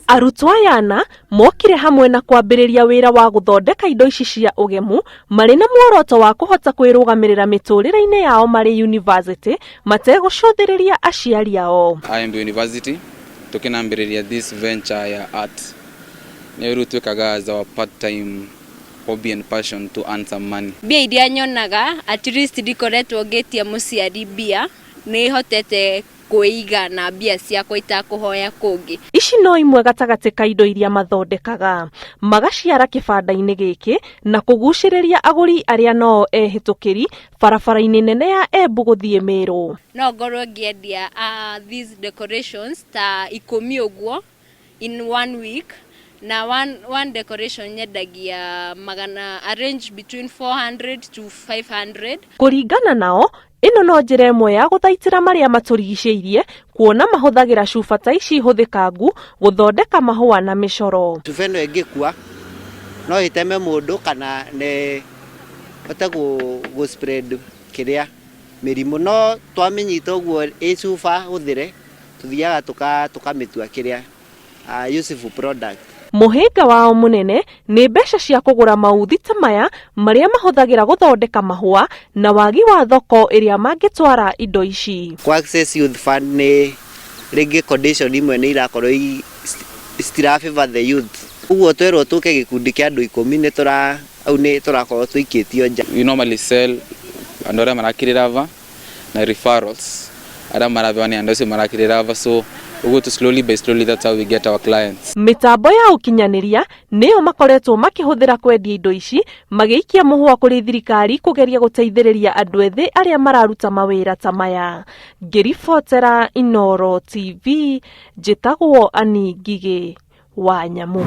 Arutwo aya ana mokire hamwe na kwambĩrĩria wĩra wa gũthondeka indo ici cia ũgemu marĩ na muoroto wa kũhota kwĩrũgamĩrĩra mĩtũrĩre-inĩ yao marĩ yunivasĩtĩ mategũcũthĩrĩria aciari ao. IMB University tukinambĩrĩria this venture ya art nĩ rĩu twĩkaga as our part time hobby and passion to earn some money. Mbia iria nyonaga, at least ndikoretwo ngĩtia mũciari mbia, nĩ hotete kwĩiga na mbia ciakwa itakũhoya kũngĩ. Ici no imwe gatagatĩ ka indo iria mathondekaga magaciara kĩbanda-inĩ gĩkĩ na kũgucĩrĩria agũri arĩa noo ehĩtũkĩri barabara-inĩ nene ya Embu gũthiĩ Mĩrũ. No ngorwo ngĩendia these decorations ta 10 ũguo in one week, na one decoration nyendagia magana, a range between 400 to 500. Kũringana nao, ĩno no njĩra ĩmwe ya gũthaitĩra marĩa matũrigicĩirie, kuona mahũthagĩra cuba ta ici hũthĩkangu gũthondeka mahũa na mĩcoro. Cuba ĩno ĩngĩkua no ĩteme mũndũ kana nĩ hote gũ spread kĩrĩa mĩrimũ, no twamĩnyita ũguo ĩ cuba hũthĩre, tũthiaga tũkamĩtua kĩrĩa useful product. Mũhĩnga wao mũnene nĩ mbeca cia kũgũra mauthi ta maya marĩa mahũthagĩra gũthondeka mahũa na wagi wa thoko ĩrĩa mangĩtwara indo ici. Kwa Access Youth Fund nĩ rĩngĩ condition imwe nĩ irakorwo citira favor the youth, ũguo twerwo tũke gĩkundi kĩa andũ 10 nĩ tũra au nĩ tũrakorwo tũikĩtio nja. We normally sell andũ arĩa marakĩrĩra na referrals arĩa marabewa nĩ andũ acio marakĩrĩra, so ũguo to slowly by slowly, that's how we get our clients. Mĩtambo ya ũkinyanĩria nĩyo makoretwo makĩhũthĩra kwendia indo ici, magĩikia mũhũa kũrĩ thirikari kũgeria gũteithĩrĩria andũ ethĩ arĩa mararuta mawĩra ta maya. Ngĩribotera Inooro TV, njĩtagwo Ani Ngigĩ wa Nyamũ.